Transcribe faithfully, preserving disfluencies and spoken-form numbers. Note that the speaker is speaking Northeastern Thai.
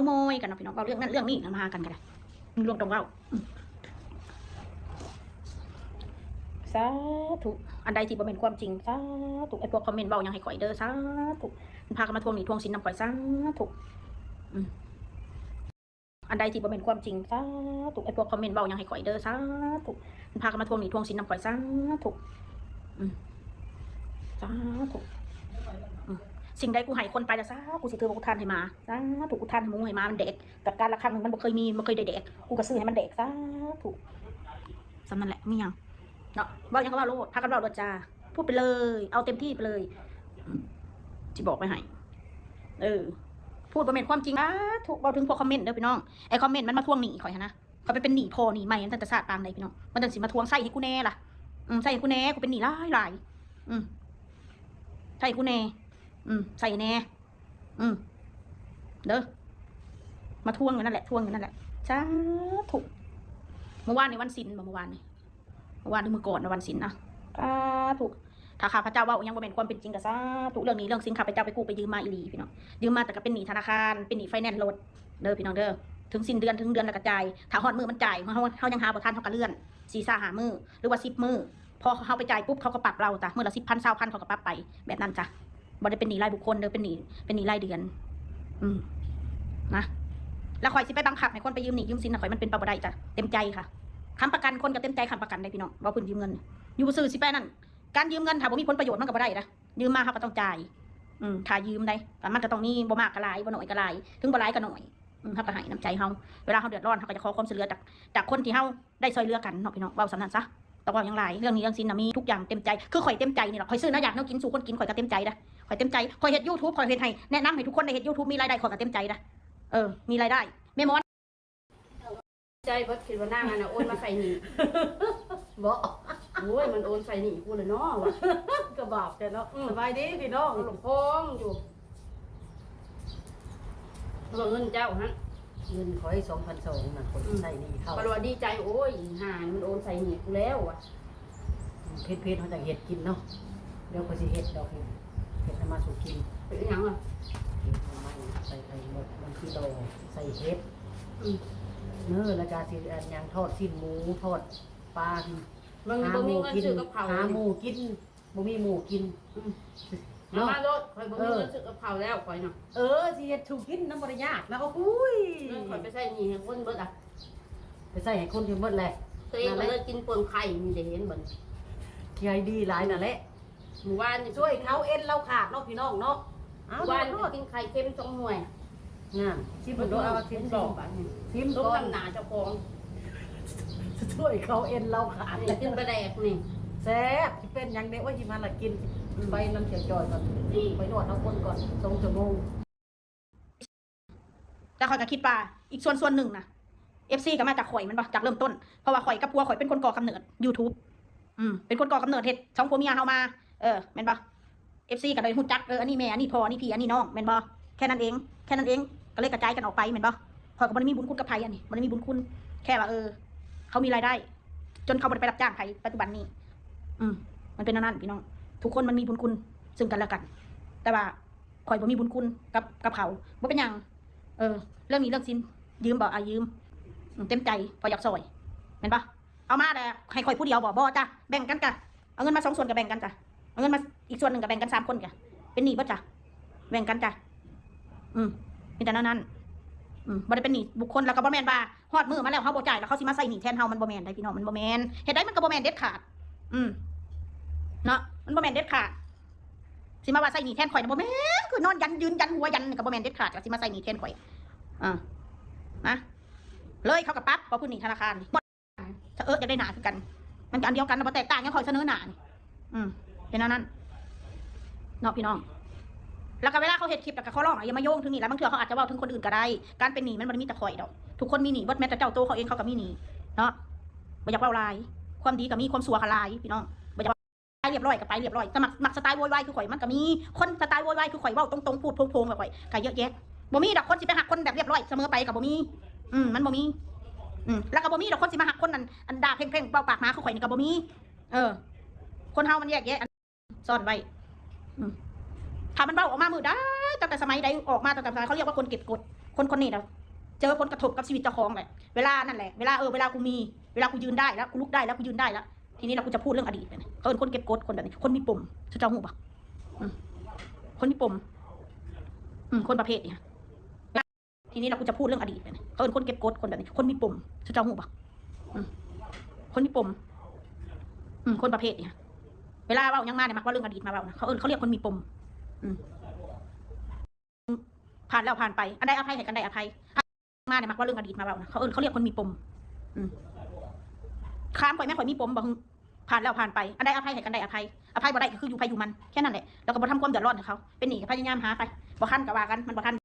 โมยกันเนาะพี่น้อง เว้าเรื่องนั้นเรื่องนี้นะ มาหากันก็ได้ เรื่องต้องเว้า อืม สาธุ อันใดที่บ่แม่นความจริง สาธุ ไอ้พวกคอมเมนต์เว้าหยังให้ข่อยเด้อ สาธุ มันพากันมาทวงหนี้ทวงสินนำข่อย สาธุ อืม อันใดที่บ่แม่นความจริง สาธุ ไอ้พวกคอมเมนต์เว้าหยังให้ข่อยเด้อ สาธุ มันพากันมาทวงหนี้ทวงสินนำข่อย สาธุ อืม สาธุ อืม สิ่งใดกูให้คนไปละ สาธุ กูสิถือว่ากูทานให้หมา สาธุ กูทานให้หมูให้หมามันแดก กับกาลครั้งหนึ่งมันบ่เคยมี บ่เคยได้แดก กูก็ซื้อให้มันแดก สาธุ ส่ำนั้นแหละ มีหยัง เนาะ เว้าหยังก็เว้าโลด พากันเว้าโลดจ้า พูดไปเลย เอาเต็มที่ไปเลย อืม สิบอกไว้ให้ เออ พูดบ่แม่นความจริง สาธุ เว้าถึงพวกคอมเมนต์เด้อพี่น้อง ไอ้คอมเมนต์มันมาทวงหนี้ข่อยหั้นนะ ข่อยไปเป็นหนี้พ่อหนี้แม่มันตั้งแต่ชาติปางใดพี่น้อง มันจั่งสิมาทวง ใส่ให้กูแน่ล่ะ อืม ใส่ให้กูแน่ กูเป็นหนี้หลายหลาย อืม ใส่ให้กูแน่ อืม ใส่แน่ อืม เด้อ มาทวงอยู่นั่นแหละ ทวงอยู่นั่นแหละ สาธุ เมื่อวานในวันศีลบ่ เมื่อวานนี่ เมื่อวานหรือมื้อก่อนนะ วันศีลนะ สาธุ ถ้าข้าพเจ้าเว้าหยังบ่แม่นความเป็นจริงก็สาธุ เรื่องหนี้เรื่องสินข้าพเจ้าไปกู้ไปยืมมาอีหลีพี่น้อง ยืมมาแต่ก็เป็นหนี้ธนาคาร เป็นหนี้ไฟแนนซ์รถ เด้อพี่น้องเด้อ ถึงสิ้นเดือน ถึงเดือนแล้วก็จ่าย ถ้าฮอดมื้อมันจ่าย เฮา เฮายังหาบ่ทัน เฮาก็เลื่อน สี่ ซา ห้า มื้อ หรือว่า สิบ มื้อ พอเฮาไปจ่ายปุ๊บ เขาก็ปรับเราจ้ะ มื้อละ สิบพัน ซาวพัน เขาก็ปรับไป แบบนั้นจ้ะ บ่ได้เป็นหนี้รายบุคคลเด้อ เป็นหนี้ เป็นหนี้รายเดือน อืม นะ แล้วข่อยสิไปบังคับให้คนไปยืมหนี้ยืมสินนะ ข่อยมันเป็นไปบ่ได้จ้ะ เต็มใจค่ะ ค้ำประกัน คนก็เต็มใจค้ำประกันได้พี่น้อง เว้าพื้นยืมเงิน อยู่ซื่อสิไปนั่น การยืมเงินถ้าบ่มีผลประโยชน์มันก็บ่ได้นะ ยืมมาเฮาก็ต้องจ่าย อืม ถ้ายืมได้ แต่มันก็ต้องมี บ่มากก็หลาย บ่น้อยก็หลาย ถึงบ่หลายก็น้อย อืม เฮาก็ให้น้ำใจเฮา เวลาเฮาเดือดร้อน เฮาก็จะขอความช่วยเหลือจาก จากคนที่เฮาได้ช่วยเหลือกันเนาะพี่น้อง เว้าส่ำนั้นซะ ต้องเว้าหยังหลาย เรื่องหนี้เรื่องสินน่ะมีทุกอย่างเต็มใจ คือข่อยเต็มใจนี่ล่ะ ข่อยซื้อแนวอยากแนวกินสู่คนกิน ข่อยก็เต็มใจนะ ข่อยเต็มใจ ข่อยเฮ็ด YouTube ข่อยเฮ็ดให้แนะนำให้ทุกคนได้เฮ็ด YouTube มีรายได้ ข่อยก็เต็มใจนะ เออ มีรายได้ แม่หมอน ใจเบิด คิดว่านางอันน่ะโอนมาใส่หนี้ บ่ โอ้ย มันโอนใส่หนี้กูเลยเนาะว่ะ ก็บาปแต่เนาะ อืม สบายดีพี่น้อง มันหลงพองอยู่ เรื่องเงินเจ้าฮะ เงินข่อยสองพันสองน่ะ ข่อย อืม ใส่หนี้เขา ปรวดีใจ โอ้ย หามันโอนใส่หนี้กูแล้วว่ะ เผ็ดๆ เขาจะเฮ็ดกินเนาะ เดี๋ยวข่อยสิเฮ็ดดอกเห็ด เห็ดน้ำมันสุกิน เป็นหยังอ่ะ เห็ดน้ำมันใส่ไข่หมด มันคือดอก ใส่เห็ด อืม เนื้อแล้วก็สิอันหยังทอดสิ้นหมู ทอดปลา มันบ่มีเงินซื้อกับข้าว หาหมูกิน บ่มีหมูกิน อืม เนาะ เอามาโลด ข่อยบ่มีเงิน เออ ซื้อกับข้าวแล้วข่อยน่ะ เออ สิเฮ็ดสู่กินนำบ่ได้ยากนะ โอ้ย เงินข่อยไปใส่หนี้ให้คนเบิดอ่ะ ไปใส่ให้คนที่เบิดแหละ ตัวเองก็เลยกินเปลืองไข่ มีแต่เห็นเบิด ขี้ไห้ดีหลายนั่นแหละ มื้อวานนี่ ช่วยเขาเอ็นเราขาดเนาะพี่น้องเนาะ เอา มื้อวาน โลด กินไข่เค็มสองหน่วย นั่น ชิม เบิ่งดู เอา ชิม เห็นบอก ก่อน บาดนี้ ชิม ลง ก่อน น้ำหนาเจ้าของ ช่วยเขาเอ็นเราขาด นี่กินปลาแดกนี่ แซ่บ สิเป็นหยังเด้ โอ้ย สิมาละกิน อืม ไปนำเสียจอยก่อน นี่ ไปนวดเอาคนก่อน สองชั่วโมง แต่ข่อยก็คิดว่าอีกส่วนส่วนหนึ่งนะ เอฟซี ก็มาจากข่อยแม่นบ่ จากเริ่มต้น เพราะว่าข่อยกับผัวข่อยเป็นคนก่อกำเนิด YouTube อืม เป็นคนก่อกำเนิดเฮ็ดสองผัวเมียเฮามา เออ แม่นบ่ เอฟซี ก็เลยฮู้จัก เออ อันนี้แม่ อันนี้พ่อ อันนี้พี่ อันนี้น้อง แม่นบ่ แค่นั้นเอง แค่นั้นเอง ก็เลยกระจายกันออกไปแม่นบ่ ข่อยก็บ่ได้มีบุญคุณกับไผ อันนี้ บ่ได้มีบุญคุณ แค่ว่า เออ เขามีรายได้ จนเขาบ่ได้ไปรับจ้างไผ ปัจจุบันนี้ อืม มันเป็นแนวนั้นพี่น้อง ทุกคนมันมีบุญคุณซึ่งกันและกัน แต่ว่า ข่อยบ่มีบุญคุณกับ กับเขา บ่เป็นหยัง เออ เรื่องหนี้เรื่องสิน ยืมบ่ อ่ะ ยืม อืม เต็มใจ เพราะอยากซ่อย แม่นบ่ เอามาแล้วให้ข่อยผู้เดียวบ่ บ่จ้ะ แบ่งกันจ้ะ เอาเงินมาสองส่วนก็แบ่งกันจ้ะ เอาเงินมาอีกส่วนหนึ่งก็แบ่งกันสามคนจ้ะ เป็นหนี้เบิดจ้ะ แบ่งกันจ้ะ อืม มีแต่แนวนั้น อืม บ่ได้เป็นหนี้บุคคล แล้วก็บ่แม่นว่าฮอดมื้อมาแล้วเฮาบ่จ่าย แล้วเขาสิมาใส่หนี้แทนเฮา มันบ่แม่นเด้พี่น้อง มันบ่แม่น เฮ็ดได้มันก็บ่แม่นเด็ดขาด อืม เนาะ มันบ่แม่นเด็ดขาด สิมาว่าใส่หนี้แทนข่อยน่ะบ่แม่น คือนอนยันยืนยันหัวยันนี่ก็บ่แม่นเด็ดขาด ว่าสิมาใส่หนี้แทนข่อย อ่า นะ เลยเขาก็ปรับ เพราะพื้นหนี้ธนาคารนี่ เออ อยากได้หน้าคือกัน มันก็อันเดียวกันนะ บ่แตกต่างหยัง ข่อยเสนอหน้านี่ อืม เป็นแนวนั้น เนาะพี่น้อง แล้วก็เวลาเขาเฮ็ดคลิปแล้วก็ขอร้องอะ อย่ามาโยงถึงนี่ แล้วบางเทื่อเขาอาจจะเว้าถึงคนอื่นก็ได้ การเป็นหนี้มันบ่ได้มีแต่ข่อยดอก ทุกคนมีหนี้เบิด แม้แต่เจ้าตัวเขาเองเขาก็มีหนี้ เนาะ บ่อยากเว้าหลาย ความดีก็มี ความชั่วก็หลาย พี่น้อง บ่อยาก ไปเรียบร้อยก็ไปเรียบร้อย สมัคร มักสไตล์โวยวายคือข่อย มันก็มี คนสไตล์โวยวายคือข่อย เว้าตรงๆ พูดโพงๆ แบบข่อยก็เยอะแยะ บ่มีดอกคนสิไปฮักคนแบบเรียบร้อยเสมอไปก็บ่มี อืม มันบ่มี อืม แล้วก็บ่มีดอกคนสิมาฮักคนอัน อันด่าเพ่งๆ เว้าปากหมาคือข่อยนี่ก็บ่มี เออ คนเฮามันแยกแยะ ซ่อนไว้ อืม ถ้ามันเว้าออกมามื้อใด ตั้งแต่สมัยใดออกมา ตั้งแต่สมัย เขาเรียกว่าคนเก็บกด คนคนนี้นะ เจอผลกระทบกับชีวิตเจ้าของแหละ เวลานั่นแหละ เวลา เออ เวลากูมี เวลากูยืนได้แล้ว กูลุกได้แล้ว กูยืนได้แล้ว ทีนี้เรากูจะพูดเรื่องอดีตไปนะ เขาเอิ้นคนเก็บกด คนแบบนี้ คนมีปม สุเจ้าฮู้บ่ อืม คนมีปม อืม คนประเภทนี้ ทีนี้เรากูจะพูดเรื่องอดีตไปนะ เขาเอิ้นคนเก็บกด คนแบบนี้ คนมีปม สุเจ้าฮู้บ่ อืม คนมีปม อืม คนประเภทนี้ เวลาเว้าหยังมาเนี่ย มักเว้าเรื่องอดีตมาเว้านะ เขาเอิ้น เขาเรียกคนมีปม อืม ผ่านแล้วผ่านไป อันใดอภัยให้กันได้อภัย มาเนี่ย มักเว้าเรื่องอดีตมาเว้านะ เขาเอิ้น เขาเรียกคนมีปม อืม ถามข่อยแม่ ข่อยมีปมบ่ ผ่านแล้วผ่านไป อันใดอภัยให้กันได้อภัย อภัยบ่ได้ก็คืออยู่ไผอยู่มัน แค่นั้นแหละ แล้วก็บ่ทำความเดือดร้อนให้เขา เป็นหนี้ก็พยายามหาไป บ่คันก็ว่ากัน มันบ่ทัน